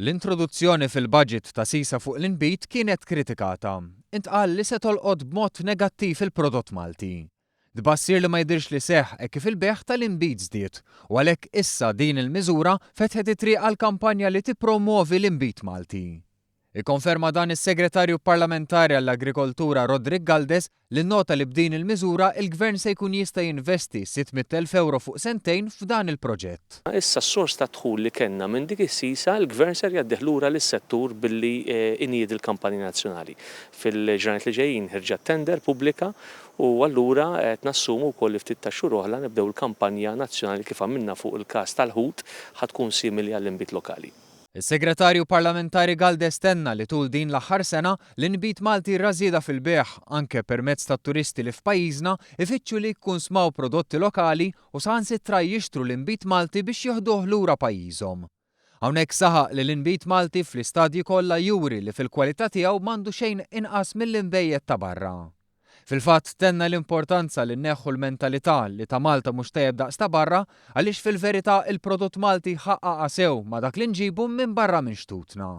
L-introduzzjoni fil-budget ta' sisa fuq l-inbid kienet kritikata. Intqal li se tolqot b'mod negattiv il-prodott Malti. Tbassir li ma jidhirx li seħħ hekk kif il-bejgħ tal-inbid żdied u għalhekk issa din il-miżura fetħet it-triq għal kampanja li tippromwovi l-inbid Malti. Ikkonferma dan is-Segretarju Parlamentari għall-Agrikoltura Roderick Galdes li nnota li b'din il-miżura il-Gvern se jkun jista' jinvesti 600,000 ewro fuq sentejn f'dan il-proġett. Issa s-sors ta' dħul li kellna minn dik is-sisa l-Gvern ser jgħaddih lura lis-settur billi iniedi l-kampanja nazzjonali. Fil-ġranet li ġejjin ħirġa tender pubblika u allura qed nassumu wkoll li ftit tax-xhur oħra nibdew il-kampanja nazzjonali kif għamilna fuq il-każ tal-ħut ħa tkun simili għall-inbid lokali. Is-Segretarju Parlamentari Galdes tenna li tul din l-aħħar sena, l-inbid Malti ra żieda fil-bejgħ, anke permezz tat-turisti li f'pajjiżna ifittxu li jikkunsmaw prodotti lokali u saħansitra jixtru l-inbid Malti biex jieħduh lura pajjiżhom. Hawnhekk saħaq li l-inbid Malti fl-istadji kollha juri li fil-kwalità tiegħu m'għandu xejn inqas mill-inbejjed ta' barra. Fil-fatt tenna l-importanza li nneħħu l-mentalità li ta' Malta mhux tajjeb daqs ta' barra għaliex fil-verità il-prodott Malti jħaqqaqha sew ma' dak li nġibu minn barra minn xtutna.